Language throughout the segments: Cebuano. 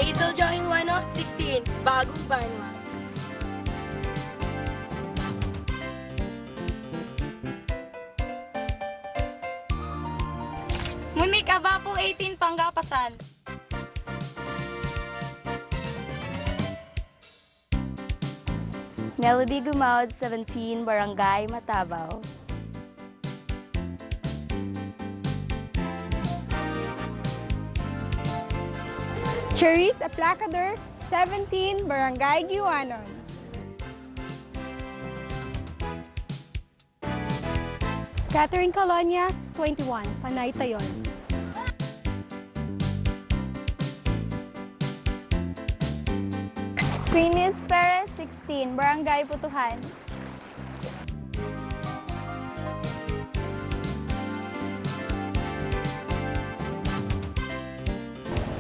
Hazel Jo Minuano, 16, Bagong Banwa. Monique Abapo, 18, Pangapasan. Melody Gumaud, 17, Barangay Matabaw. Cherise Aplacador, 17, Barangay Guiwanon. Catherine Colonia, 21, Panay Tayon. Queenies Perez, 16, Barangay Putuhan.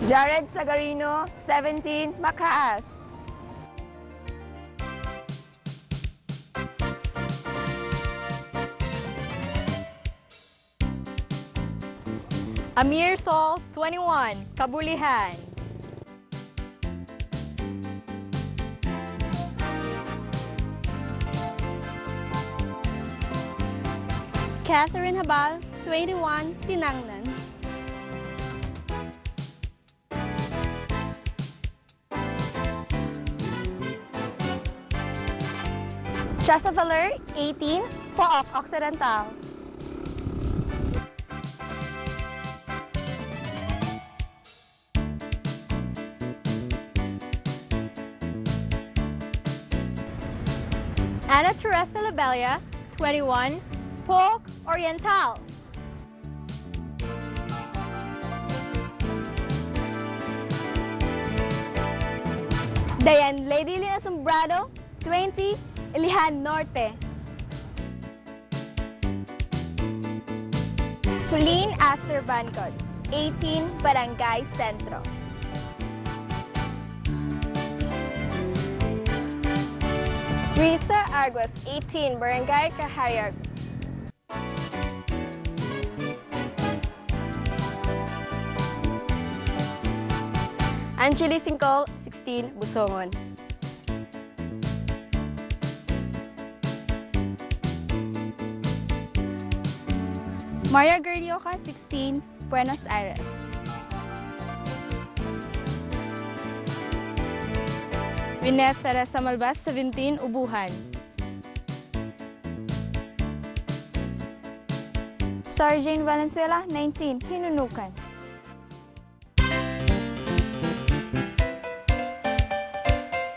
Jared Sagarino, 17, Makaas. Amir Sol, 21, Kabulihan. Catherine Habal, 21, Tinangnan. Chasa Valer, 18, Pook Occidental. Ana Teresa Labella, 21, Pook Oriental. Dayan Lady Lina Sombrado, 20, Ilihan Norte. Pauline Aster Bancod, 18, Barangay Centro. Risa Aguas, 18, Barangay Kahayag. Angeli Singkol, 16, Busongon. Maria Gerdioca, 16, Buenos Aires. Winette Teresa Malbas, 17, Ubuhan. Sargent Valenzuela, 19, Hinunukan.